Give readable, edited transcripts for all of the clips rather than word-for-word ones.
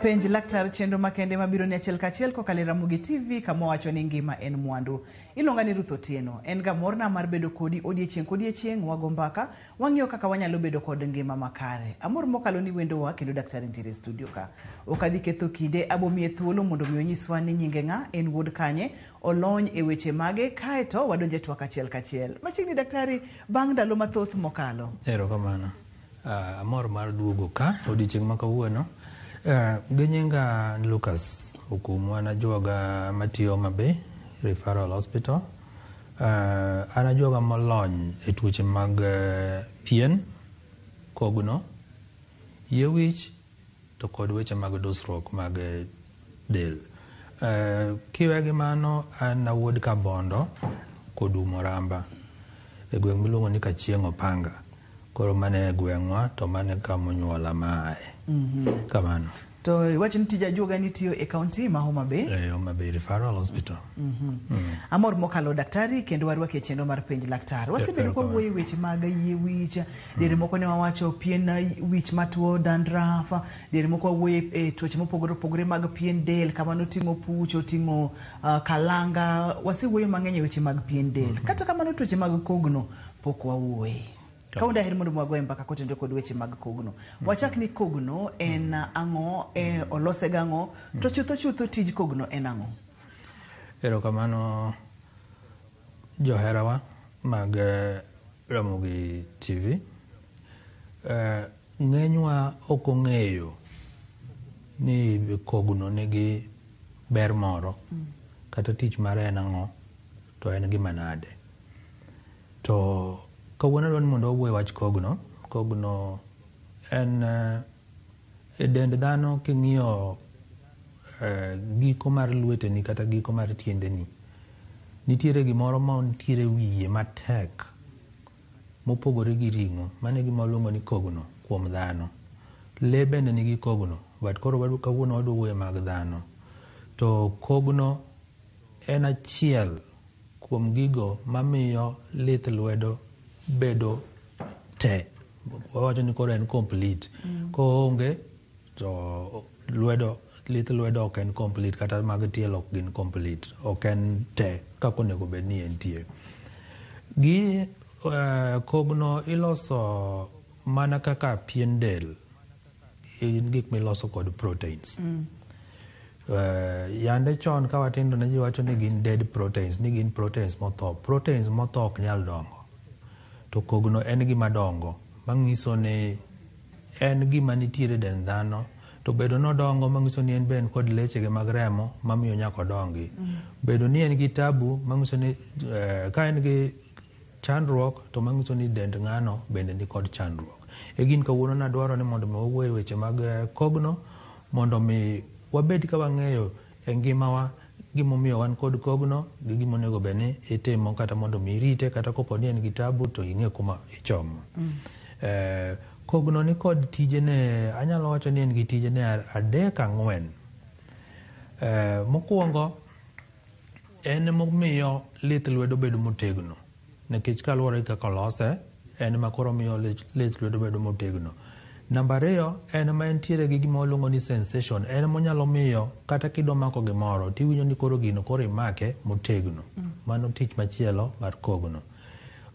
Penj laktar chenro makende mabiro ni achiel kachiel kokalo e Ramogi TV kama wacho ni ngima en mwandu. Iluonga ni Ruth Otieno. En ga morna mar bedo kodi odiechieng' kodiechieng' wago mbaka, wang'iyo kaka wanyalo bedo kod ngima makare. Amor mokalo ni wendowa kendo daktari nitiere e studio ka. Ok adhi ketho kinde, abomiye thuolo mondo mi onyiswa ni nyinge ng'a, en wuod kanye, olony e weche mage, kaeto wadonje twak achiel kachiel. Machiegni daktari, bang' ndalo mathoth mokalo. Erokamano. Amor mar duogo ka odiochieng' ma kawuono. Gi nyinga Lucas Okumu, an ajuoga matiyo Homa Bay Referral Hospital. An ajuoga molony e tuoche mag pien, kogno, yie wich to kod weche mag dusruok mag del. Kiwe gi mano, an awuod Kabondo Kodumo Ramba e gweng' miluongo ni Kachieng' Opanga. Koro mano e gweng'wa to mano e kama onyuola ma aye. Kamano. To iwacho ni tij ajuoga nitiyo e kaunti ma Homa Bay. E Homa Bay Referral Hospital. Amor mokalo daktari kendo warwaki e chenro mar penj laktar. Wasebedo kwa wuoyo e weche mag yie wich, diere moko ne wawacho pien wich matuo dandruff, diere moko wawuoyo e tuoche mopogore opogore mag pien del kama noting'o puch, oting'o kalanga. Wasewuoyo mang'eny e weche mag pien del. Kata kamano tuoche mag kogno pok wawuoye. Kawuono daher mondo wagoye mbaka kotenore kod weche mag kogno. Wachak ni kogno en ang'o, olose gang'o, to chutho chutho tij kogno en ang'o? Erokamano joherawa mag Ramogi TV. Ng'enywa ok ong'eyo ni kogno nigi ber moro kata tich mare en ang'o to en gima nade. To kawuono adwa ni mondo wawuo e wach kogno. Kogno en e dend dhano king'iyo giko mar lweteni kata giko mar tiendeni, nitiere gimoro ma nitiere wiye matek mopogore gi ring'o. Mano e gima waluongo ni kogno kuom dhano. Lee bende nigi kogno, but koro kawuono wadwa wuoyo mag dhano. To kogno en achiel kuom gigo mamiyo lith lwedo bedo te. Wawacho ni koro en complete. Koonge to lwedo lith lwedo ok en complete kata mag tielo ok gin complete. Ok en te kaka onego bed ni entie. Gi kogno iloso mana kaka pien del. En gik miloso kod proteins. Yande chon ka watindo ne ji wacho ni gin dead proteins, ni gin proteins motho. Proteins motho ok nyal dongo. To kogno en gima dongo, mang'iso ni en gima nitiere e dend dhano. To bedo nodongo mang'iso ni en be en kod lechege mag remo mamiyo nyaka odongi. Bedo ni en gi tabu mang'iso ni ka en gi chandruok to mang'iso ni dend ng'ano bende ni kod chandruok. E gin kawuono nadwaro ni mondo mi wawuo e weche mag kogno mondo mi wabed ka wang'eyo e ngimawa gimomiyo wan kod kogno gi gimonego bed ni itimo kata mondo mi irite kata kopo ni en gi tabu to ing'e kuma ichomo. Kogno ni kod tijene, anyalo wacho ni en gi tijene adek ang'wen. Mokwongo en emomiyo lith lwedo bedo motegno nikech kaluwore gi kaka olose en ema koro omiyo lith lwedo bedo motegno. Namba ariyo en ema entiere gi gima waluongo ni sensation, en ema onyalo miyo kata kidwa mako gimoro tiwinjo ni koro gino koro imake motegno. Mano tich machielo mar kogno.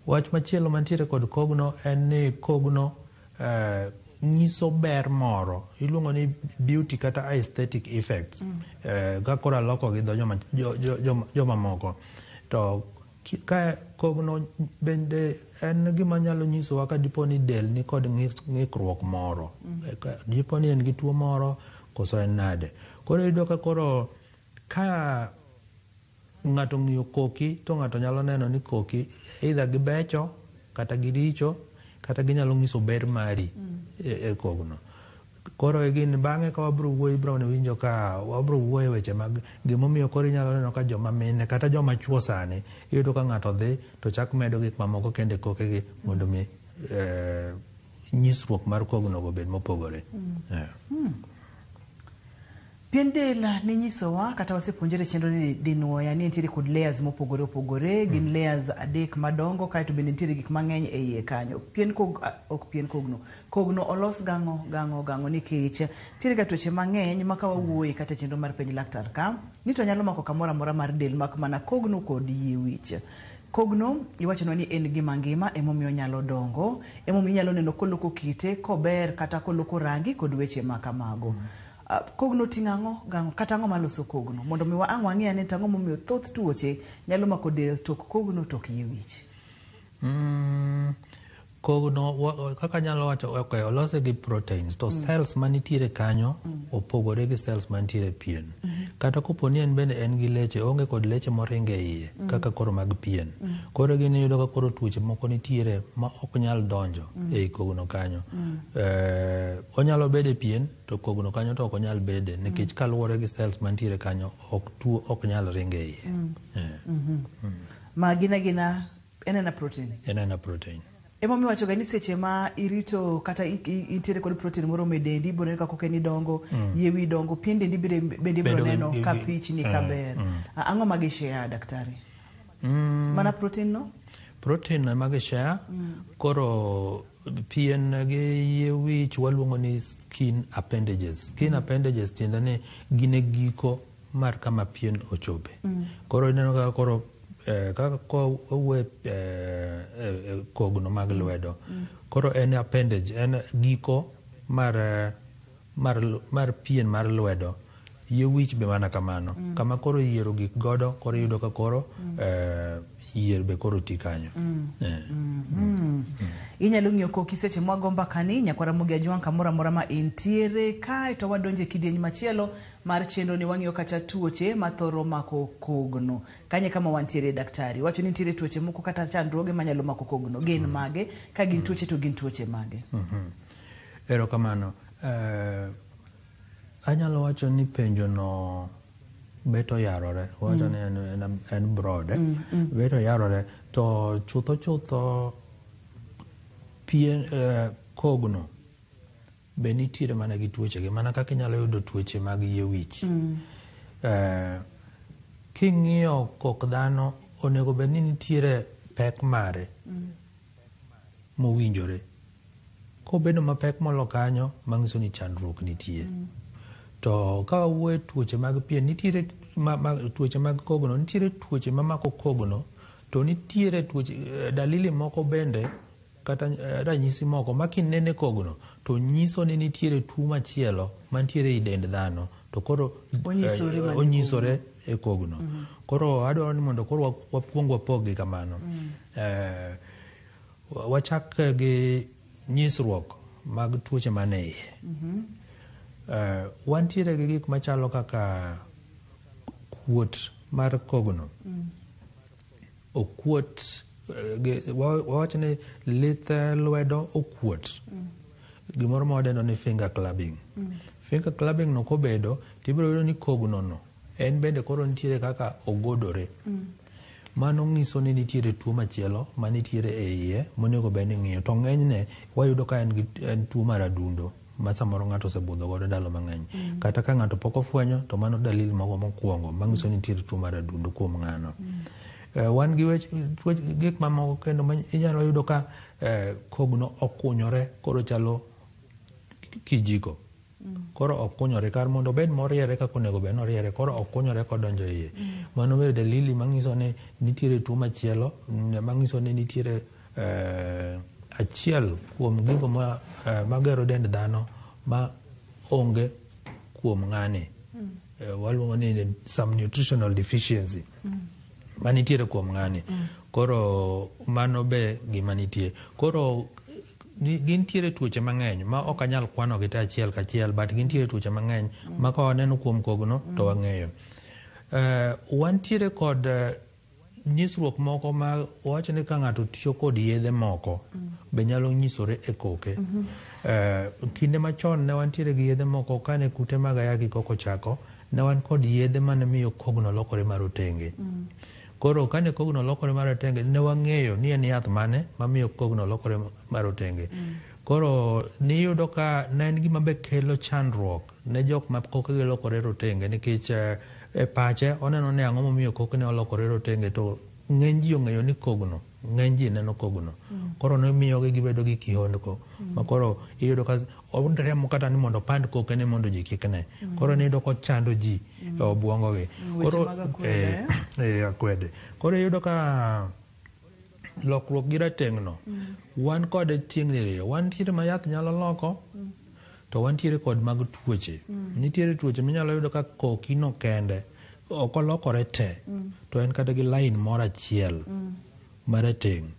Wach machielo mantiere kod kogno en ni kogno nyiso ber moro iluongo ni beauty kata aesthetic effects. Ka koro aloko gi dho joma moko to ka kogno bende en gima nyalo nyisowa ka dipo ni del ni kod ng'ikruok moro. Ka dipo ni en gi tuo moro koso en nade. Koro iyudo ka koro ka ng'ato ong'iyo koki to ng'ato nyalo neno ni koki either gibecho kata giricho kata ginyalo nyiso ber mari e kogno. Koro e gin bang'e ka wabro wuoyo ibro winjo ka wabro wuoyo weche mag gimomiyo koro inyalo neno ka joma mine kata joma chuo sani iyudo ka ng'ato dhi to chak medo gik mamoko kendo e kokegi mondo mi nyisruok mar kogno go obed mopogore. Pien del ninyisowa kata wasepuonjore chenro ni dinwoya ni nitiere kod layers mopogore opogore, gin layers adek madongo, kaeto bende nitiere gik mang'eny e iye kanyo. Pien kog, ok pien kogno, kogno olos gang'o gang'o gang'o nikech nitiere ga tuoche mang'eny ma ka wawuoye kata e chenro mar penj laktar ka ni to nyalo mako kamoro amora mar del mak mana kogno kod yie wich. Kogno iwachonwa ni en gima ngima, emomiyo onyalo dongo, emomiyo inyalo neno koloko kite, kober kata koloko rangi kod weche ma kamago. Kogno oting'o ang'o gang'o kata ang'o maloso kogno mondo mi ang' wang'e ane to ang'o momiyo thoth tuoche nyalo mako del tok kogno tok yie wich. Kogno kaka anyalo wacho, okay, olose gi proteins to cells manitiere kanyo opogore gi cells mantiere e pien. Kata kopo ni en bende en gi leche, oonge kod leche moringo e iye kaka koro mag pien. Koro gini iyudo ka koro tuoche moko nitiere ma ok nyal donjo ei kogno kanyo. Onyalo bedo e pien to kogno kanyo to ok onyal bede nikech kaluwore gi cells mantiere kanyo ok tuo ok nyal ringo e iye. Ma gin agina en ena protein. En ena protein. Emomiyo iwacho ga ni seche ma irito kata intiere kod protein moromo e dendi, ibiro neno ka kokeni dongo, yie wiyi dongo, pien dendi bende ibiro neno ka pichni ka ber. Ang'o ma gi share daktari? Mana protein no? Protein ema gi share. Koro pien gi yie wich waluongo ni skin appendages. Skin appendages tiende ni gin e giko mar kama pien ochope. Koro ineno kaka koro kaka kowuoyo kogno mag lwedo. Koro en appendage, en giko mar pien mar lwedo. Yie wich be mana kamano. Kama koro yiero gik godo, koro iyudo ka koro yier be koro ti kanyo. Inyalo ng'iyo koki seche mwago mbakani, nyakwara Ramogi Ajwang' kamoro amora ma intiere. Kae to wadonjo e kidieny machielo mar chenro ni wang'iyo kata tuoche mathoro mako kogno. Kanye kama wantiere daktari. Wacho ni nitiere tuoche moko kata chandruoge manyalo mako kogno. Gin mage? Ka gin tuoche to gin tuoche mage? Erokamano. Anyalo wacho ni penjo no bet oyarore. Wacho ni en broad. Bet oyarore. To chutho chutho pien kogno be nitiere mana gi tuoche gi mana kaka inyalo yudo tuoche mag yie wich. King'iyo kok dhano onego bed ni nitiere pek mare mowinjore. Kobedo mapek molo kanyo, manyiso ni chandruok nitie. To ka wawuoyo tuoche mag pien, nitiere tuoche mag kogno, nitiere tuoche mamako kogno, to nitiere tuoche, dalili moko bende kata ranyisi moko ma kinene kogno to nyiso ni nitiere tuo machielo mantiere ei dend dhano to koro onyisore e kogno. Koro adwaro ni mondo koro wakuong wapog gi kamano. Wachak gi nyisruok mag tuoche mane iye. Wantiere gi gik machalo kaka kuot mar kogno. Okuot, wawach ni lith lwedo okuot. Gimoro ma wadendo ni finger clubbing. Finger clubbing no kobedo, tibiro yudo ni kogno no, en bende koro nitiere kaka ogodore. Mano nyiso ni nitiere tuo machielo manitiere e iye monego bed ni ing'iyo. To ng'enyne wayudo ka en tuo mar adundo ma samoro ng'ato osebudho godo ndalo mang'eny. Kata ka ng'ato pok ofwenyo to mano dalili mogo mokwongo manyiso ni nitiere tuo mar adundo kuom ng'ano. Wan gi gik mamoko kendo ma inyalo yudo ka kogno okunyore koro chalo kijiko. Koro okunyore kar mondo obed moriere kaka onego bed noriere, koro okunyore kodonjo iye. Mano be dalili manyiso ni nitiere tuo machielo manyiso ni nitiere achiel kuom gigo magero dend dhano ma onge kuom ng'ani. Waluongo ni some nutritional deficiency manitiere kuom ng'ani. Koro mano be gima nitie. Koro gintiere tuoche mang'eny ma ok anyal kwano gi te achiel kachiel, but gintiere tuoche mang'eny ma ka waneno kuom kogno to wang'eyo. Wantiere kod nyisruok moko ma wawacho ni ka ng'ato tiyo kod yedhe moko be nyalo nyisore e koke. Kinde machon ne wantiere gi yedhe moko kane kute mag ayaki kok ochako, ne wan kod yedhe mane miyo kogno lokore marotenge. Koro kane kogno lokore marotenge, ne wang'eyo ni en yath mane mamiyo kogno lokore marotenge. Koro niyudo ka ne en gima be kelo chandruok ne jok ma kokegi olokore rotenge nikech e pache oneno ni ang'o momiyo kokene olokore rotenge to ng'eny ji ong'eyo ni kogno ng'eny ji neno kogno. Koro ne miyogi gibedo gi kihondko ma koro iyudo ka otemo kata ni mondo opand kokene mondo ji kik ne. Koro niyudo kochando ji e obuongo gi. Weche mag akwede. Akwede. Koro iyudo ka lokruok gi rateng'no wan kode tieng' diriyo. Wantiere ma yath nyalo loko to wantiere kod mag tuoche. Nitiere tuoche minyalo yudo ka koki no kende ok olokore te to en kata gi line moro achiel marateng'.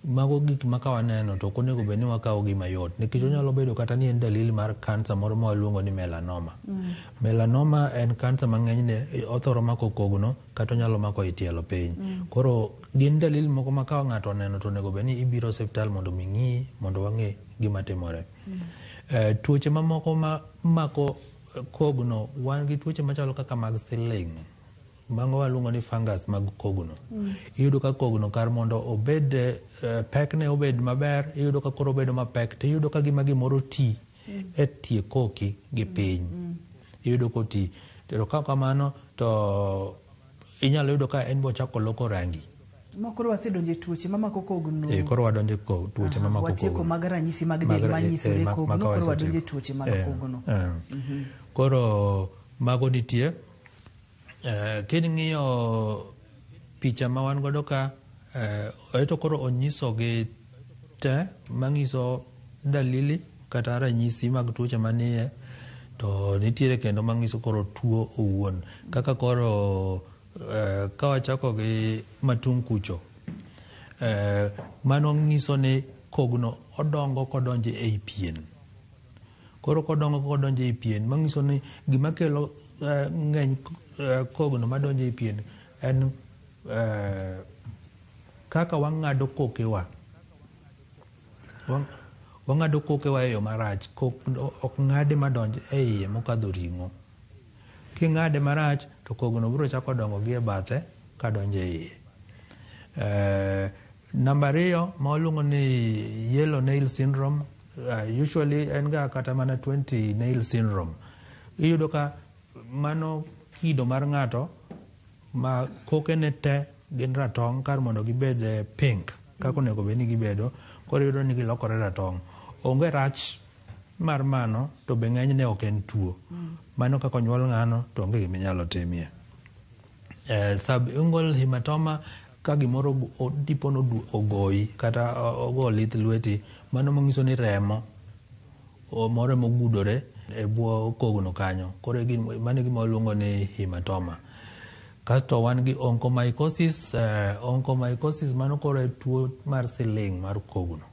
Mago gik ma ka waneno to ok onego bed ni wakawo gi mayot nikech onyalo bedo kata ni en dalili mar kansa moro ma waluongo ni melanoma. Melanoma en kansa ma ng'enyne othoro mako kogno kata onyalo mako i tielo piny. Koro gin dalili moko ma ka ng'ato oneno to onego bed ni ibiro osiptal mondo mi ng'iyi mondo wang'e gima timore. Tuoche mamoko ma mako kogno wan gi tuoche machalo kaka mag siling'. Mago waluongo ni fungus mag kogno. Iyudo ka kogno kar mondo obed pekne obed maber, iyudo ka koro obedo mapek to iyudo ka gima gimoro ti e tie koki gi piny. Iyudo koti. To ka kamano to inyalo yudo ka en be ochako loko rangi. Ma koro wasedonjo e tuoche mamako kogno. Koro wadonjo e tuoche mamako watieko kogno. Mag ranyisi mag del manyisore kogno, koro wadonjo e tuoche mag kogno. Koro mago nitie. King'iyo picha ma wan godo ka, eto koro onyisogi te mang'iso dalili kata ranyisi mag tuoche manie, to nitiere kendo mang'iso koro tuo owuon. Kaka koro ka wachako gi matung' kucho, mano ng'iso ni kogno odongo kodonjo ei pien. Koro kodongo kodonjo ei pien, mang'iso ni gima kelo ng'eny kogno madonjo ei pien en kaka wang'ado kokewa. Wang'ado kokewa e yo marach. Kogno ok ng'ade madonj e iye mokadho ring'o. King'ade marach to kogno biro chako dongo gi e bathe kadonjo e iye. Namba ariyo ma waluongo ni yellow nail syndrome, usually en ga kata mana 20 nail syndrome. Iyudo ka mano kido mar ng'ato ma kokene te gin ratong' kar mondo gibed pink kaka onego bed ni gibedo, koro iyudo ni gilokore ratong'. Onge rach mar mano to be ng'enyne ok en tuo. Mano kaka onyuol ng'ano to onge gima inyalo timie. Subungual hematoma ka gimoro dipo no ogoyi kata ogo lith lweti, mano manyiso ni remo moro mogudore e bwo kogno kanyo. Koro mano e gima waluongo ni hematoma. Kasto wan gi onychomycosis. Onychomycosis mano koro e tuo mar siling' mar kogno.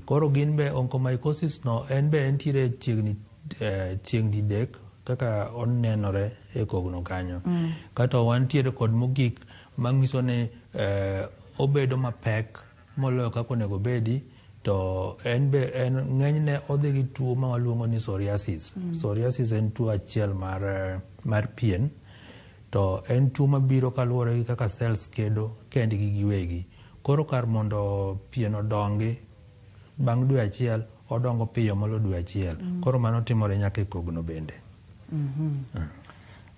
Koro gin be onychomycosis no en be entiere chiegni chieng' didek kaka onenore e kogno kanyo. Kato wantiere kod mogik manyiso ni obedo mapek moloyo kaka onego bedi, to en be en ng'enyne odhi gi tuo ma waluongo ni psoriasis. Psoriasis en tuo achiel mar pien, to en tuo mabiro kaluwore gi kaka cells kedo kendgi giwegi. Koro kar mondo pien odongi bang' dwe achiel, odongo piyo molo dwe achiel. Koro mano timore nyaka e kogno bende.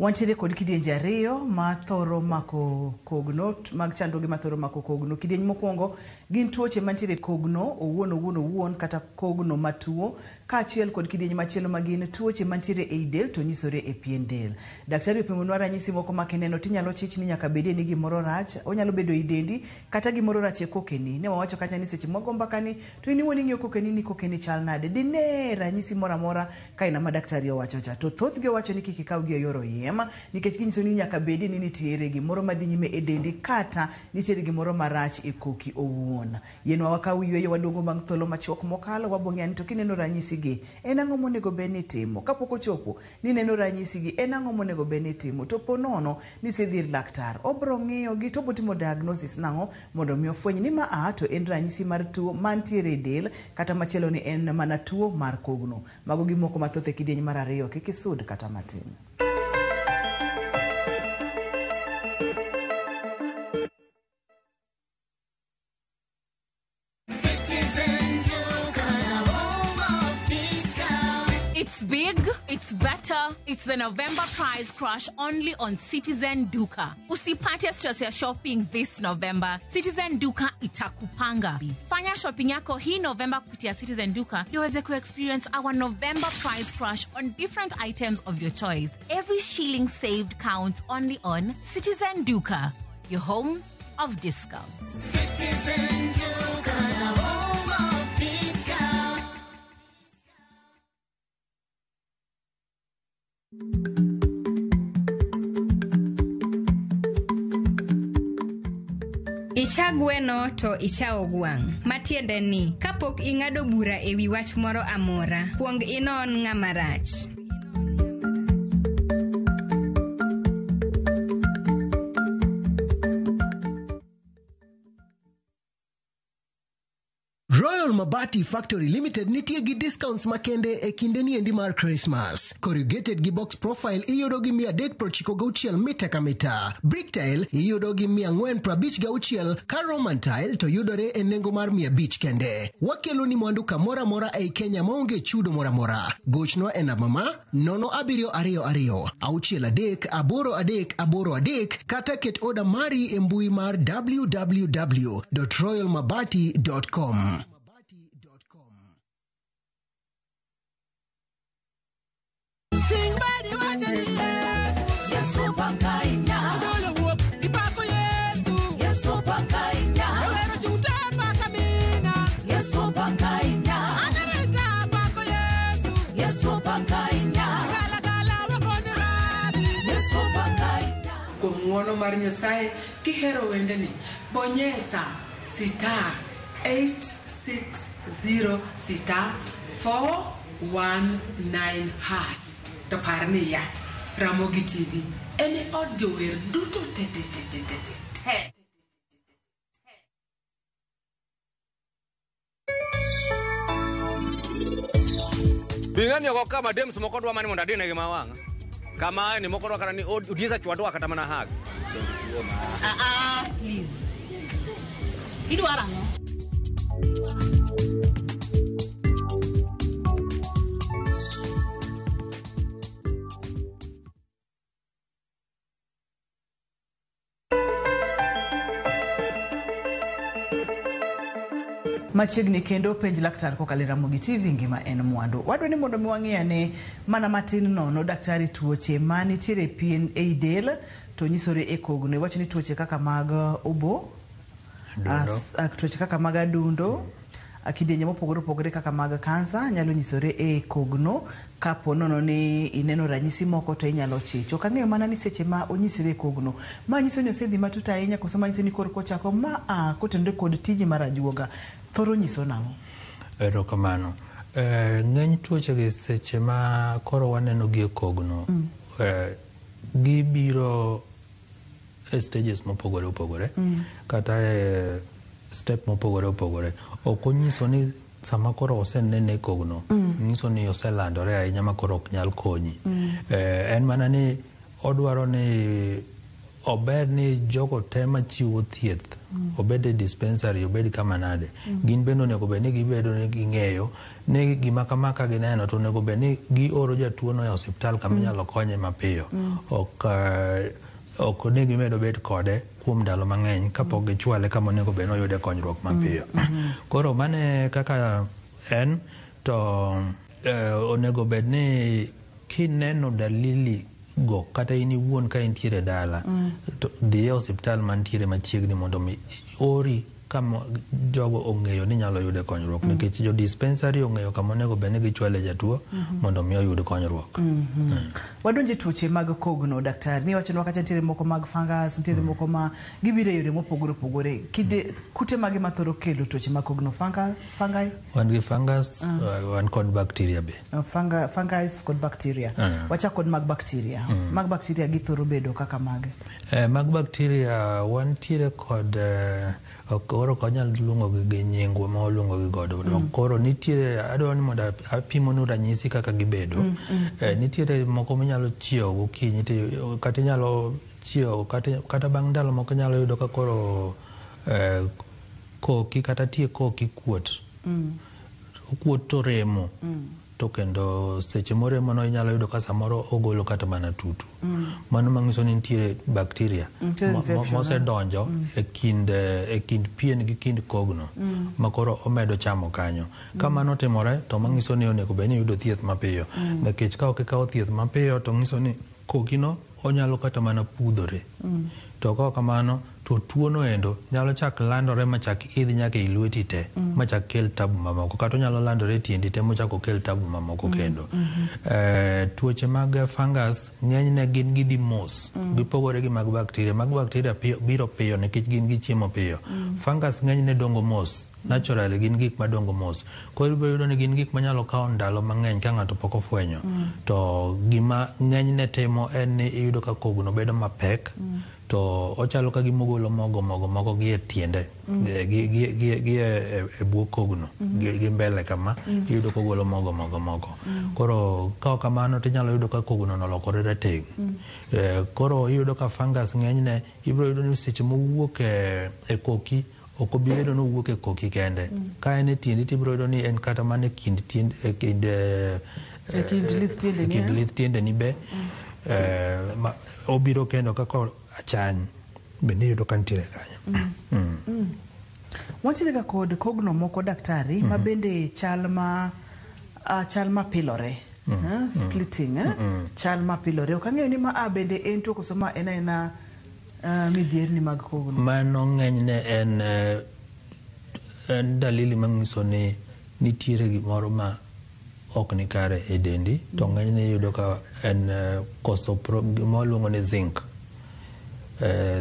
Wantiere kod kidienje ariyo ma thoro mako kogno, mag chandruoge ma thoro mako kogno. Kidieny mokwongo gin tuoche mantiere kogno owuon owuon owuon kata kogno matuo, kaachiel kod kidieny machielo ma gin tuoche mantiere ei del to nyisore e pien del. Daktari opimonwa ranyisi moko ma kineno tinyalo chich ni nyaka bedie ni gimoro rach, onyalo bedo ei dendi kata gimoro rach e kokeni. Ne wawacho kacha ni seche mwago mbakani to in iwuon ing'iyo kokeni ni kokeni chal nade, dine ranyisi moro amora ka ina ma daktari owacho cha. To thothgi owacho ni kik ikawgi e yor oyiem nikech ginyiso ni nyaka bedie ni nitiere gimoro madhi nyime e dendi kata nitiere gimoro marach e koki owuon. Yienwa wakaw yweyo waduogo bang' thuolo machuok mokalo, wabong'eya ni to kineno ranyisi gi en ang'o monego bed ni itimo? Kapok ochopo ni neno ranyisi gi en ang'o monego bed ni itimo? To po nono ni isedhi ir laktar, obro ng'iyo gi to obotimo diagnosis nang'o mondo mi ofweny ni ma a to en ranyisi mar tuo mantiere e del kata machielo ni en mana tuo mar kogno. Mago gi moko mathoth e kidieny mar ariyo, kik isud kata matin. Citizen Juggernaut. big, it's better, it's the November price crash only on Citizen Duka. Usipate stress ya shopping this November. Citizen Duka itakupanga. Fanya shopping yako hii November kupitia Citizen Duka ndio uweze kuexperience our November price crash on different items of your choice. Every shilling saved counts only on Citizen Duka, your home of discounts. Citizen Duka, the home of discount. Icha gweno to ichawo gwang'. Matiende ni, kapok ing'ado bura e wi wach moro amora, kuong inon ng'ama rach. Royal Mabati Factory Limited nitie gi discounts makende e kinde niendi mar Christmas. Corrugated gi box profile iyudo gi 396 mita ka mita. Brick tile iyudo gi 456 ka Roman tile to yudore e nengo mar 500 kende. Wakelo ni mwandu kamoro amora ei Kenya maonge chudo moro amora. Gochnwa e namba ma 0722 63 8383 kata ket oda mari e mbui mar www.royalmabati.com. Kuom ng'uono mar Nyasaye kihero wendeni, bonyesa star 860 star 419 hash. To par niya, Ramogi TV en e od jower duto te te te te te te te. Bing'ani oko kama dems moko dwa mani mondo adinegi ma wang'a. Kama ni moko dwa kata ni odiesa chwadwa kata mana hag. Ah, ah, please. Idwaro ang'o? Machiegni kendo penj laktar kokalo e Ramogi TV ngima en mwandu. Wadwa ni mondo mi wang'i ane mana matin nono daktari tuoche ma nitiere pien ei del to nyisore e kogno. Iwacho ni tuoche kaka mag obo, tuoche kaka mag adundo, kidienje mopogore opogore kaka mag kansa nyalo nyisore e kogno. Kapo nono ni ineno ranyisi moko to inyalo chich. Ok ang'eyo mana ni seche ma onyisre e kogno, ma nyiso ni osedhi matut ahinya koso ma nyiso ni korka ochako ma a kotenore kod tiji mar ajuoga thoro nyiso nang'o? Erokamano. Ng'eny tuoche gi seche ma koro waneno gi e kogno, gibiro e stages mopogore opogore, kata e step mopogore opogore. Ok onyiso ni sama koro osenene e kogno, nyiso ni oselandore ahinya ma koro ok nyal konyi. En mana ni odwaro ni ober ni jogo te machiwo thieth, obed e dispensary, obed kama nade, gin bende onego bed ni gibedo ni ging'eyo ni gima kama ka gineno to onego bed ni gioro jatuono e osiptal kama inyalo konye mapiyo. Ok ni gimedo bet kode kuom ndalo mang'eny kapok gichwale kama onego bed ni oyude konyruok mapiyo. Koro mane kaka en to onego bed ni kineno dalili go kata in iwuon ka intiere dala, to dhi e osiptal mantiere machiegni mondo mi ori kama jogo ong'eyo ni nyalo yude konyruok, nikech jo dispensary ong'eyo kama onego bed ni gichwale jatuo mondo mi oyud konyruok. Wadonje tuoche mag kogno daktari. Ni wachonwa kacha nitiere moko mag fungus, nitiere moko ma gibiro e yore mopogore opogore. Kide kute mage mathoro kelo tuoche mag kogno? Fungi? Wan gi fungus, wan kod bacteria be. Fungus kod bacteria. Wachak kod mag bacteria. Mag bacteria githoro bedo kaka mage? Mag bacteria wantiere kod koro ok wanyal luongo gi nyingwa ma waluongo gi godo. Koro nitiere, adwaro ni mondo apimonu ranyisi kaka gibedo. Nitiere moko minyalo chiewo gokinyi, kata inyalo chiewo kata bang' ndalo moko inyalo yudo ka koro koki kata tie koki kuot. Okuot to remo. To kendo seche moremono inyalo yudo ka samoro ogolo kata mana tutu. Mano manyiso ni nitiere bacteria Nitie infection, mosedonjo e kind pien gi kind kogno ma koro omedo chamo kanyo. Ka mano timore to manyiso ni onego bed ni iyudo thieth mapiyo. Nikech ka ok ikawo thieth mapiyo to nyiso ni kokino onyalo kata mana pudhore. To ka ok kamano to tuono endo nyalo chak landore machak idh nyaka e lweti te machak kel tabu mamoko, kata onyalo landore e tiendi te mochak okel tabu mamoko kendo. Tuoche mag fungus ng'enyne gin gidhi mos, gipogore gi mag bacteria. Mag bacteria piyo, biro piyo nikech gin gichiemo piyo. Fungus ng'enyne dongo mos, naturally gin gik madongo mos. Koro ibiro yudo ni gin gik manyalo kawo ndalo mang'eny ka ng'ato pok ofwenyo. To gima ng'enyne timo en ni iyudo ka kogno bedo mapek, to ochalo ka gima ogolo mogo mogo moko gi e tiende, gi e bwo kogno, gi mbele kama, iyudo kogolo mogo mogo moko. Koro ka ok kamano tinyalo yudo ka kogno nolokore rateng'. Koro iyudo ka fungus ng'enyne ibiro yudo ni seche mowuok e koki ok obi bedo ni owuok e koki kende. Ka en e tiendi tibiro yudo ni en kata mana e kind tiend e kind E kind lith tiendeni, e kind eh? lith tiendeni be obiro kendo kaka achany bende iyudo ka nitiere kanyo. Wantiere ga kod kogno moko, daktari, ma bende chal ma chal mapilore. Splitting, eh? Chal mapilore. Ok ang'eyo ni ma a bende en tuo koso ma en aena midhierni mag kogno. Mano ng'enyne en dalili manyiso ni nitiere gimoro ma ok ni kare e dendi, to ng'enyne iyudo ka en koso gima waluongo ni zinc.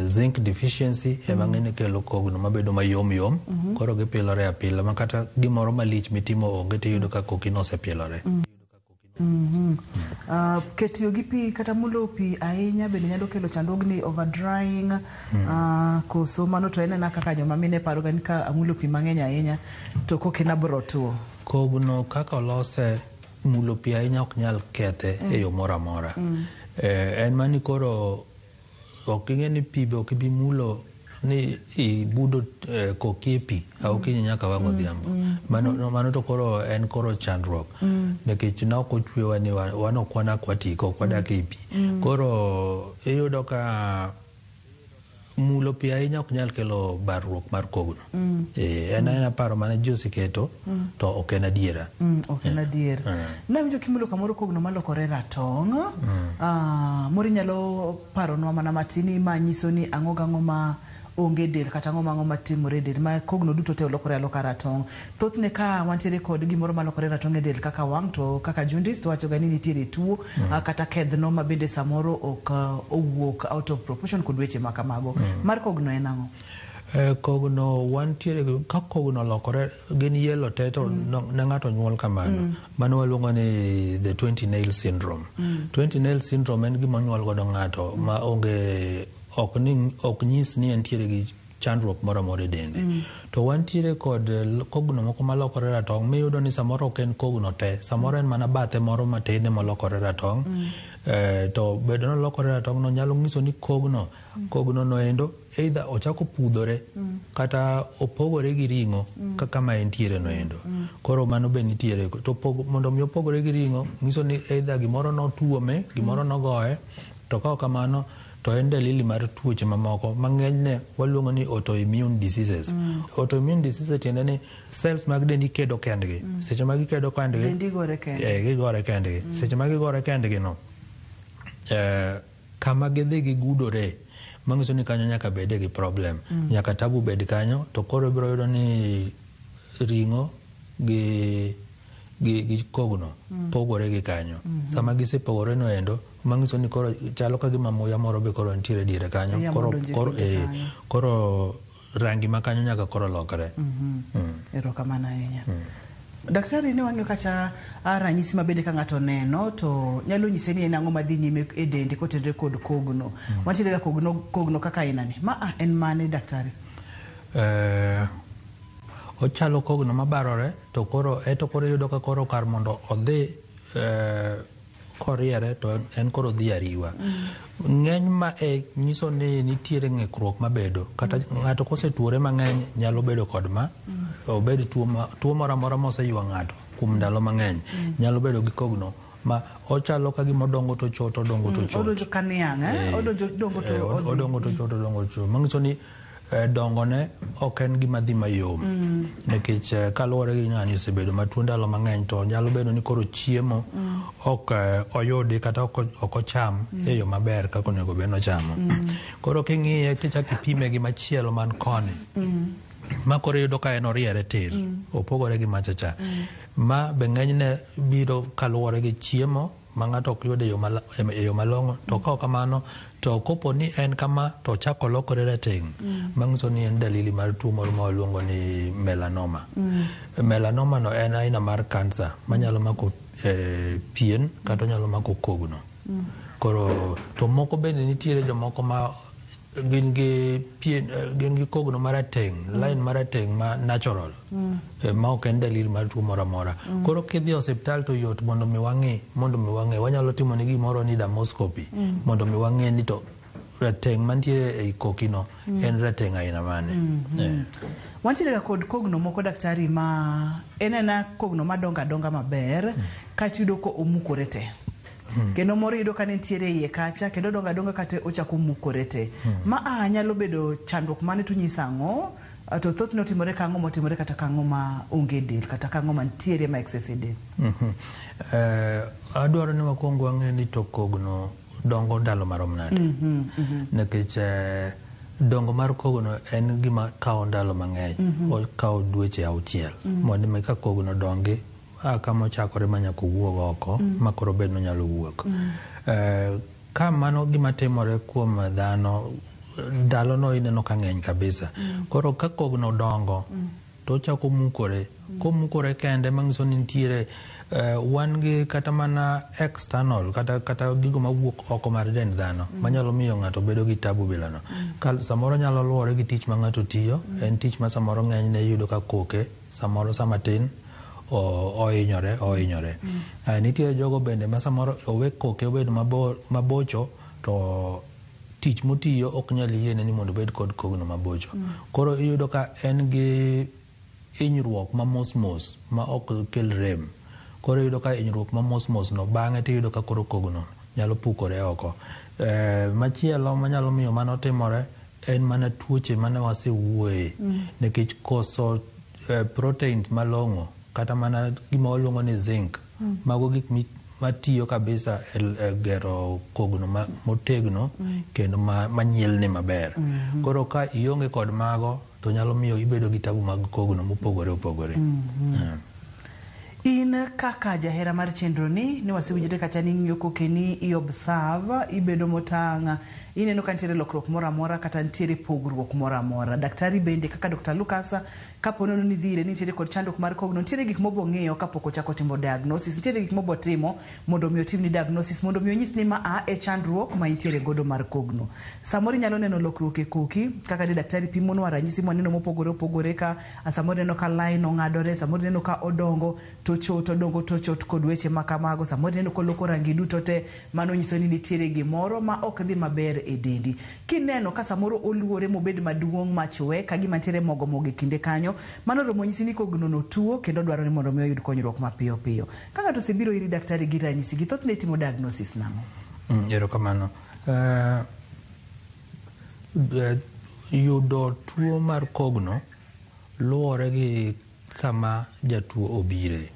Zinc deficiency ema ng'enyne kelo kogno mabedo mayom yom. Koro gipilore apila ma kata gimoro malich mitimo onge, tiyudo ka kokino osepilore. Ketiyo gi pi kata mulo pi ahinya bende nyalo kelo chandruogni, over drying, koso mano to en ena kaka joma mine paro ga ni ka amulo pi mang'eny ahinya to kokena bro tuo. Kogno kaka olose, mulo pi ahinya ok nyal kethe e yo moro amora. En mani koro ok ing'e ni pi be ok ibi mulo ni ibudo koki e pi okinyi nyaka wang' odhiambo. Mano to koro en koro chandruok nikech ne ok ochwewa ni wan ok wan aquatic, ok wadak ei pi. Koro iyudo ka mulo pi ahinya ok nyal kelo barruok mar kogno. En aena paro mane ji oseketo to ok en adiera. Ok en adier. Nawinjo kimulo kamoro kogno malokore ratong'. Moro inyalo paronwa mana matin ma nyiso ni ang'o gang'o ma onge del kata ang'o mang'o matimore e del ma kogno duto te olokore aloka ratong'. Thothne ka wantiere kod gimoro malokore ratong' e del kaka wang' to kaka jaundice, to wacho ga ni nitiere tuo, kata kedhno ma bende samoro ok owuok out of proportion kod weche ma kamago. Mar kogno en ang'o? Kogno wantiere ka kogno olokore gin yellow te to ne ng'ato nyuol kamano. Mano waluongo ni the 20 nail syndrome. 20 nail syndrome en gima onyuol godo ng'ato ma onge ok ni ok nyis ni entiere gi chandruok moro amora e dende. To wantiere kod kogno moko malokore ratong' miyudo ni samoro ok en kogno te, samoro en mana bathe moro matin emolokore ratong'. To bedo ni olokore ratong' no nyalo nyiso ni kogno noendo either ochako pudhore kata opogore gi ring'o kaka ma entiere noendo. Koro mano be nitiere. To mondo mi opogore gi ring'o nyiso ni either gimoro notuome, gimoro nogoye, to ka ok kamano to en dalili mar tuoche mamoko ma ng'enyne waluongo ni autoimmune diseases. Autoimmune diseases tiende ni cells mag dendi kedo kendgi. Seche ma gikedo kendgi, Dendi gore kendgi. Gigore kendgi. Seche ma gigore kendgi no, kama gidhi gigudore manyiso ni kanyo nyaka bede gi problem. Nyaka tabu bed kanyo, to koro ibiro yudo ni ring'o gi kogno pogore gi kanyo. Sama gisepogore no endo, manyiso ni koro chalo ka gima muya moro be koro nitiere diere kanyo. Muya Koro, modonjo e koro, kinde kanyo. Koro rangi ma kanyo nyaka koro lokre. Erokamano ahinya. Daktari, ne wang'iyo kacha ranyisi ma bende ka ng'ato neno to nyalo nyise ni en ang'o madhi nyime e dende kotenore kod kogno. Wantiere ga kogno kaka aina ni. Ma en mane, daktari? Ochalo kogno mabarore, to koro eto koro iyudo ka koro kar mondo odhi koriere to en koro dhi ariwa. Ng'eny ma e nyiso ni nitiere ng'ikruok mabedo kata ng'ato kosetuore mang'eny nyalo bedo kod ma obed tuo moro amora moseywa ng'ato. kuom ndalo mang'eny nyalo bedo gi kogno ma ochalo ka gima odongo to chot, odongo to chot. Odonjo ka niang', eh? Odonjo dongo to Eh, odongo to chot, odongo to chot. Manyiso ni dongone ok en gima dhi mayom. Nikech kaluwore gi ng'ani osebedo matuo ndalo mang'eny to nyalo bedo ni koro chiemo ok oyudi kata ok ocham e yo maber kaka onego bed ni ochamo. Koro king'iye tichako ipime gi machielo man koni. Ma koro iyudo ka en oriere tir. Opogore gi macha cha. Ma be ng'enyne biro kaluwore gi chiemo ma ng'ato ok yud e yo malong'o to ka ok kamano to kopo ni en kama to ochako lokore rateng' manyiso ni en dalili mar tuo moro ma waluongo ni melanoma. Melanoma no en aina mar kansa manyalo mako pien kata onyalo mako kogno. Koro to moko bende nitiere jomoko ma gin gi pien, gin gi kogno marateng', line marateng' ma natural, ma ok en dalili mar tuo moro amora. Koro kidhi e osiptal to yot mondo mi wang'i, mondo mi wang'e. Wanyalo timo ni gimoro ni dermoscopy, mondo mi wang'e ni to rateng' mantie ei koki no en rateng' aina mane. Wantiere ga kod kogno moko daktari ma en ena kogno madongo adonga maber kaeto iyudo ka omukore te. Kendo moro iyudo ka nitiere iye kacha kendo odongo adonga kata ochako mukore te. Ma a nyalo bedo chandruok mane to nyiso ang'o? To thothne otimore kang'o motimore kata kang'o ma onge del kata kang'o mantiere ma excess e del. Adwaro ni wakwong wang'e ni to kogno dongo ndalo marom nade. Nikech dongo mar kogno en gima kawo ndalo mang'eny. Okawo dweche 6. Mondo mi ka kogno dongi a kama ochakore ma nyaka owuog oko ma koro bed nonyalo wuok. Ka mano gima timore kuom dhano, ndalono ineno ka ng'eny kabisa. Koro ka kogno dongo to ochako mukore. Komukore kende manyiso ni nitiere wan gi kata mana external kata gigo mawuok oko mar dend dhano manyalo miyo ng'ato bedo gi tabu bilano. Ka samoro nyalo luwore gi tich ma ng'ato tiyo, en tich ma samoro ng'enyne iyudo ka koke samoro sama tin ohinyore. Nitie jogo bende ma samoro owe koke obed mabocho to tich motiyo ok nyal yiene ni mondo obed kod kogno mabocho. Koro iyudo ka en gi hinyruok ma mos mos ma ok kel rem. Koro iyudo ka hinyruok ma mos mos no bang'e tiyudo ka koro kogno nyalo pukore oko. Machielo manyalo miyo mano timore en mana tuoche mane wasewuoye. Nikech koso proteins malong'o kata mana gima waluongo ni zinc. Mago gik matiyo kabisa e gero kogno motegno kendo manyielni maber. Koro ka ionge kod mago to nyalo miyo ibedo gi tabu mag kogno mopogore opogore. In kaka jahera mar chenro ni wasewinjore kacha ni ing'iyo kokeni, i observe, ibedo motang', ineno ka nitiere lokruok moro amora kata nitiere pogruok moro amora. Daktari bende kaka Dr. Lucas, kapo nono ni dhi ire ni nitiere kod chandruok mar kogno, nitiere gik mobo ng'iyo kapok ochako timo diagnosis, nitiere gik mobo timo mondo mi otimni diagnosis, mondo mi onyis ni ma a e chandruok ma intiere godo mar kogno. Samoro inyalo neno lokruok e koki, kaka ne daktari pimonwa ranyisi mwaneno mopogore opogore ka, samoro ineno ka line ong'adore, samoro ineno ka odongo to chot, odongo to chot kod weche ma kamago, samoro ineno koloko rangi duto te, mano nyiso ni nitiere gimoro ma ok dhi maber e dendi. Kineno ka samoro oluore mobed maduong' machwe ka gima nitiere mogo mogo e kinde kanyo, mano romo nyisi ni kogno no tuo kendo dwaro ni mondo mi oyud konyruok mapiyo piyo. Ka ng'ato osebiro iri daktari gi ranyisi gi, thothne itimo diagnosis nang'o? Erokamano. Yudo tuo mar kogno luwore gi sama jatuo obire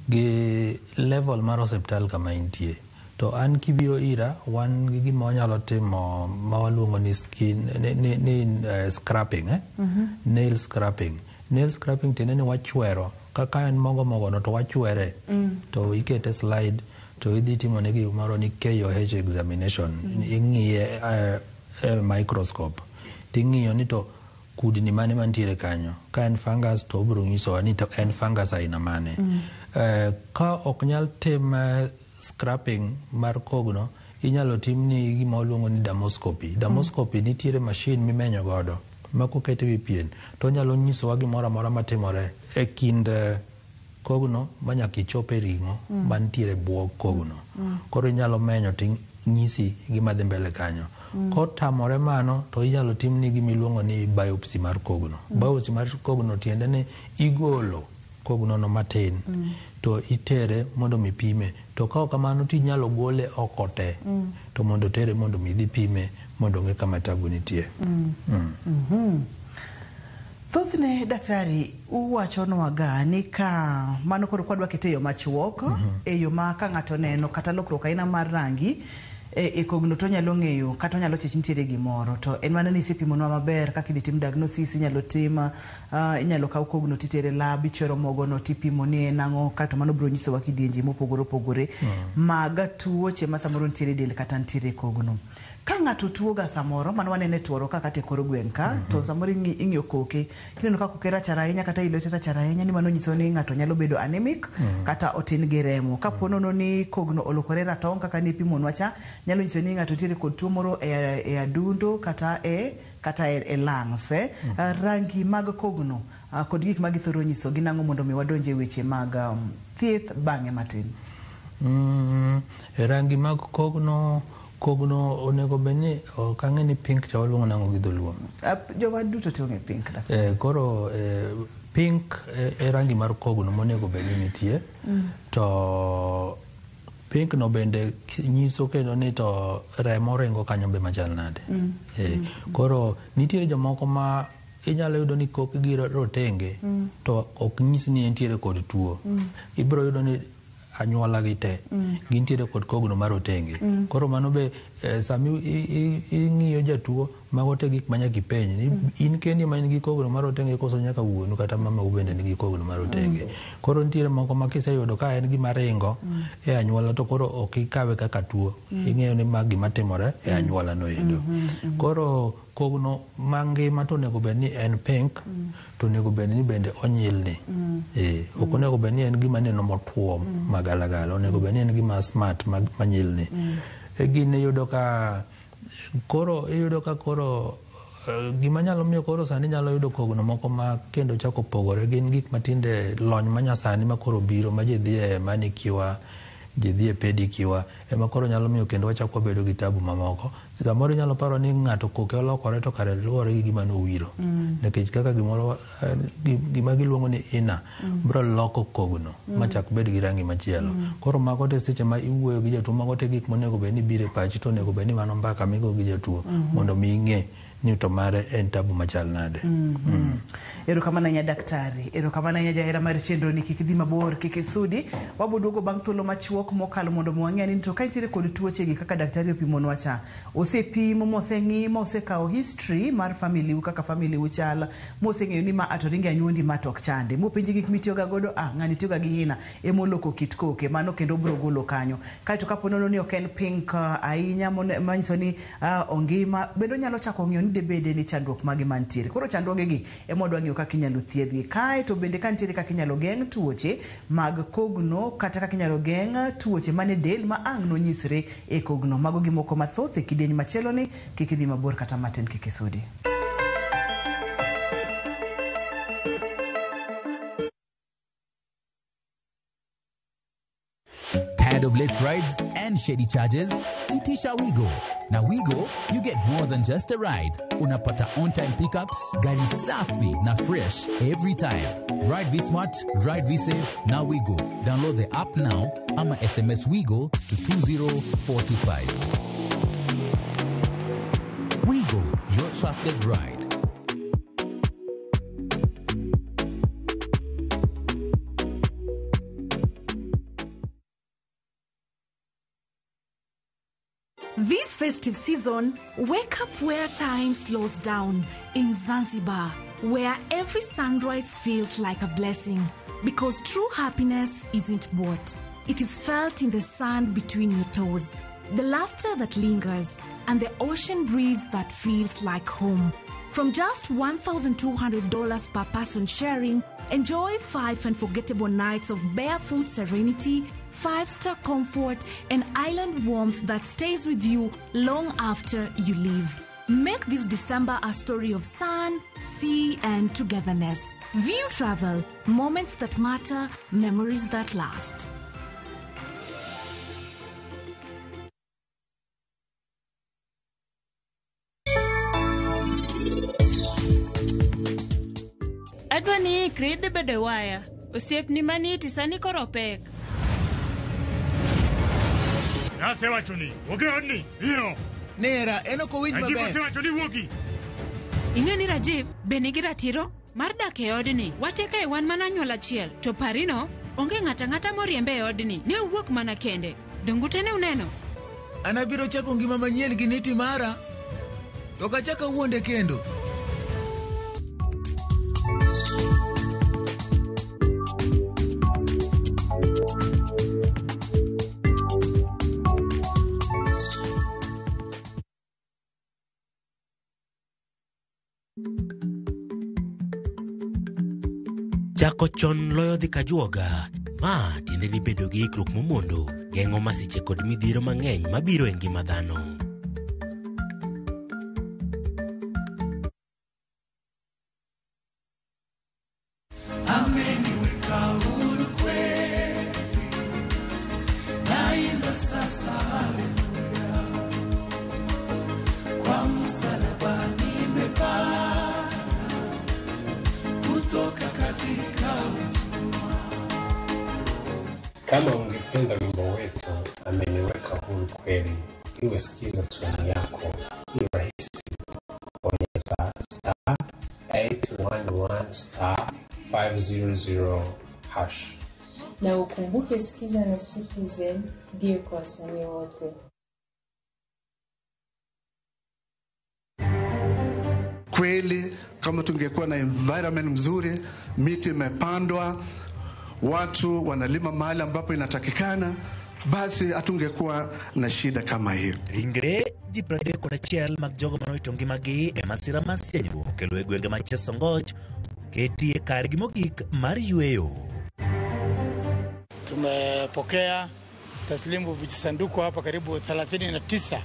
gi level mar osiptal kama intie. To an kibiro ira, wan gi gima wanyalo timo ma waluongo ni skin, ni scrapping, Nail scrapping. Nail scrapping tiende ni wachwero. Kaka en mogo mogo no to wachwere. To ikete slide to idhi timo ne gimoro ni KOH examination. Ing'iye microscope. Ting'iyo ni to kudni mane mantiere kanyo. Ka en fungus to obiro nyisowa ni to en fungus aina mane. Ka ok nyal tim scrapping mar kogno, inyalo timni gima waluongo ni dermoscopy. Dermoscopy nitiere machine mimenyo godo ma koket e wi pien to onyalo nyisowa gimoro amora matimore e kind kogno manyaka ichop e ring'o mantiere e bwo kogno. Koro inyalo menyo ting'isi gima dhi mbele kanyo. Kotamore mano to inyalo timni gima iluongo ni biopsy mar kogno. Biopsy mar kogno tiende ni igolo kognono matin to itere mondo mi pime. To ka ok kamano to inyalo gole oko te to mondo tere mondo mi dhi pime mondo ong'e kama tabu nitie. Thothne daktari uwachonwa ni ka mano koro kwadwa kete e yo machuok e yo ma ka ng'ato neno kata lokruok aina mar rangi e kogno to onyalo ng'eyo kata onyalo chich nitiere gimoro to en mana ni isepimonwa maber kaka idhi tim diagnosis inyalo tim inyalo kaw kogno titere lab ichwero mogono tipimo ni en ang'o kato mano biro nyisowa kidienje mopogore opogore mag tuoche ma samoro nitiere e del kata nitiere e kogno. Ka ng'ato tuo ga samoro mano wanene tuoro ka kata e kor gweng' ka to samoro ing'iyo koke kineno ka koke rachar ahinya kata i lwete rachar ahinya ni mano nyiso ni ng'ato nyalo bedo anemic kata otin gi remo. Kapo nono ni kogno olokore ratong' kaka nipimonwa cha nyalo nyiso ni ng'ato nitiere kod tuo moro e adundo kata e lungs. Rangi mag kogno kod gik ma githoro nyiso gin ang'o mondo mi wadonje weche mag thieth bang'e matin? Rangi mag kogno onego bed ni ok ang'e ni pink cha waluongo nang'o gi dholuo. Joma duto te ong'e pink. Koro pink e rangi mar kogno monego bed ni nitie. To pink no bende nyiso kendo ni to remo ringo kanyo be machal nade. Koro nitiere jomoko ma inyalo yudo ni kokgi rotenge to ok nyis ni entiere kod tuo. Ibiro yudo ni anyuola gi te gintiere kod kogno mar otenge. Koro mano be sami ing'iyo jatuo mago te gik manyaka ipenj ni in kendi ma in gi kogno mar otenge koso nyaka wuonu kata mamau bende nigi kogno mar otenge. Koro nitiere moko ma kiseyudo ka en gima ringo e anyuola to koro ok ikawe kaka tuo. Ing'eyo ni ma gima timore e anyuola no endo. Koro kogno mangima to onego bed ni en pink to onego bed ni bende onyilni. Ok onego bed ni en gima neno motuo magalagala, onego bed ni en gima smart manyilni. Gini iyudo ka koro gima nyalo miyo koro sani nyalo yudo kogno moko ma kendo chako pogore gin gik matinde lony manyasani ma koro biro ma ji dhi e manicure, ji dhi e pedicure ema koro nyalo miyo kendo wachako wabedo gi tabu mamoko. Samoro inyalo paro ni ng'ato koke olokore to kare luwore gi gima nowiro. Nikech kaka gimoro gima giluongo ni ina biro loko kogno machak bed gi rangi machielo. Koro mago te seche ma iwuoyo gi jatuo mago te gik monego bed ni biro e pachi to onego bed ni mano mbaka migo gi jatuo mondo mi ing'e ni to mare en tabu machal nade. Erokamano ahinya daktari, erokamano ahinya jahera mar chenro ni kik idhi mabor, kik isudi. Wabo duogo bang' thuolo machuok mokalo mondo mi wang'e ni to ka nitiere kod tuoche gi kaka daktari opimonwa cha, osepimo moseng'i mosekawo history mar family u kaka family u chal, moseng'eyo ni ma ato ringe anyuondi ma to ok chande, mopenji gik mitiyoga godo, ng'ani tiyoga gi hina emoloko kit koke, mano kendo biro golo kanyo. Kaeto kapo nono ni ok en pink ahinya manyiso ni ongima, bende onyalo chako ng'iyo ni debede ni chandruok mage mantiere. Koro chandruogegi ema wadwa ng'iyo kaka inyalo thiedhgi. Kae to bende ka nitiere kaka inyalo geng' tuoche mag kogno kata kaka inyalo geng' tuoche mane del ma ang' nonyisre e kogno. Mago gimoko mathoth e kidieny machielo ni kik idhi mabor kata matin kik isudi. Tired of late rides and shady charges? Itisha Wigo. Now Wigo, you get more than just a ride. Unapata on-time pickups, gari safi na fresh every time. Ride V-Smart, ride V-Safe, now Wigo. Download the app now ama SMS Wigo to 20425. Wigo, your trusted ride. This festive season, wake up where time slows down in Zanzibar, where every sunrise feels like a blessing. Because true happiness isn't bought. It is felt in the sand between your toes, the laughter that lingers, and the ocean breeze that feels like home. From just $1,200 per person sharing, enjoy 5 unforgettable nights of barefoot serenity, 5-star comfort, and island warmth that stays with you long after you leave. Make this December a story of sun, sea, and togetherness. View Travel, moments that matter, memories that last. Adwa ni ikri idhi bedo e waya. Osiepni maniti sani koro pek. Nasewacho ni wuog e odni piyo. Nera, en ok owinj Rajiv maber. osewacho ni wuogi. Ing'e ni Rajiv be nigi ratiro mar dak e odni. Wate kae wan mana anyuola achiel, to parino onge ng'ato ang'ata moriembe e odni. Ne owuok mana kende. Donge ute ne uneno? An abiro chako ngima manyien gi niti mara. To ok achak awuonde kendo. Chako chon loyo dhi kajuoga. Ma tiende ni bedo gi ikruok momondo geng'o masiche kod midhiero mang'eny mabiro e ngima dhano. Ameniweka huru kweli, naimba sasa haleluya, kwa msalaba nimepata kutoka katika utumwa. Kama ungependa wimbo wetu ameniweka huru kweli, iwe sikiza tuni yako, ni rahisi. Bonyeza star 811 star 500 hash. Na ukumbuke Sikiza na Citizen ndiyo kwa wasanii wote. Kweli kama tungekuwa na environment mzuri, miti imepandwa, watu wanalima mahali ambapo inatakikana, basi hatungekuwa na shida kama hiyo. Ringre ji 31 mag jogo manowito ngimagi e masira mar sianyruok okelo e gwenge ma Chesongoch oketi e kargi mogik mar yweyo. Tumepokea taslimu vijisanduku hapa karibu 39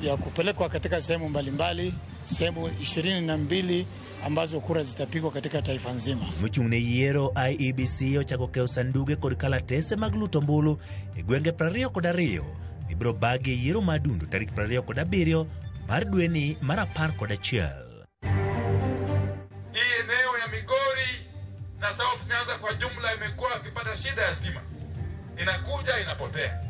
ya kupelekwa katika sehemu mbalimbali, sehemu 22 ambazo kura zitapigwa katika taifa nzima. Mochung' ne yiero IEBC ochako keyo sanduge kod kalatese mag luto ombulu e gwenge 22 mibiro bagi e yiero mar dundo tarik 27 mar dweni mar 11. Hii eneo ya Migori na South Nyanza kwa jumla imekuwa ikipata shida ya stima, inakuja inapotea,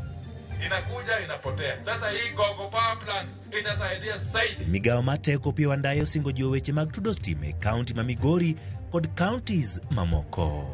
inakuja inapotea. Sasa hii Gogo Power Plant itasaidia zaidi. Migawo mar teko Opiyo Wandayi osingo jiwo weche mag tudo stima e kaunti ma Migori kod counties mamoko.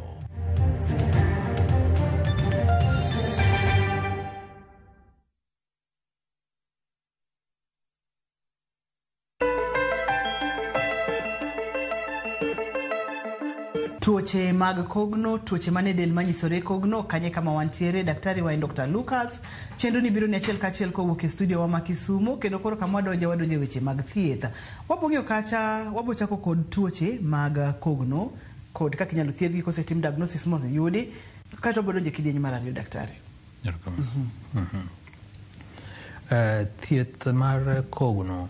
Tuoche mag kogno, tuoche mane del manyisore kogno, kanye kama wantiere, daktari wa en Dr. Lucas. Chenro ni biro ni achiel kachiel kowuok e studio wa ma Kisumu, kendo koro kama wadonje wadonje weche mag thieth. Wabong'eyo kacha, wabochako kod tuoche mag kogno, kod kaka inyalo thiedhgi kosetim diagnosis moseyudi, kaeto wabodonje kidieny mar ariyo daktari. Thieth mar kogno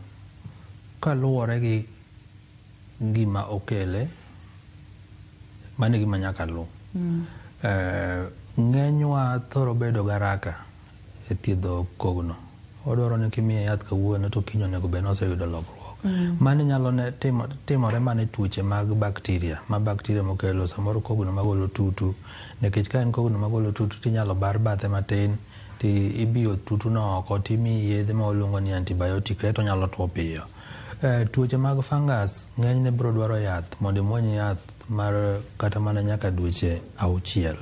kaluwore gi gima okele, mano e gima nyaka luw. Ng'enywa thoro bedo garaka e thiedho kogno. Odwaro ni kimiye yath kawuono to kiny onego bed ni oseyudo lokruok. Mano nyalo timore mana e tuoche mag bakteria, ma bakteria mokelo samoro kogno magolo tutu, nikech ka en kogno magolo tutu tinyalo bar bathe matin ti ibiyo tutu no oko timiyi yedhe ma waluongo ni antibiotic kaeto onyalo tuo piyo. Tuoche mag fungus ng'enyne biro dwaro yath mondo imuony yath mar kata mana nyaka dweche 6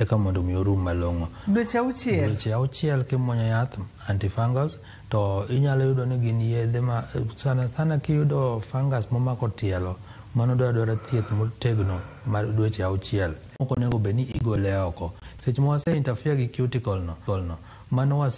eka mondo mi orum malong'o. Dweche 6? Dweche 6 kimuonyo yath antifungus to inyalo yudo ni gin yedhe ma sana sana kiyudo fungus momako tielo, mano dwaro thieth motegno mar dweche 6. Ok onego bed ni igole oko. Seche ma wase interfere gi cuticle no, mano wase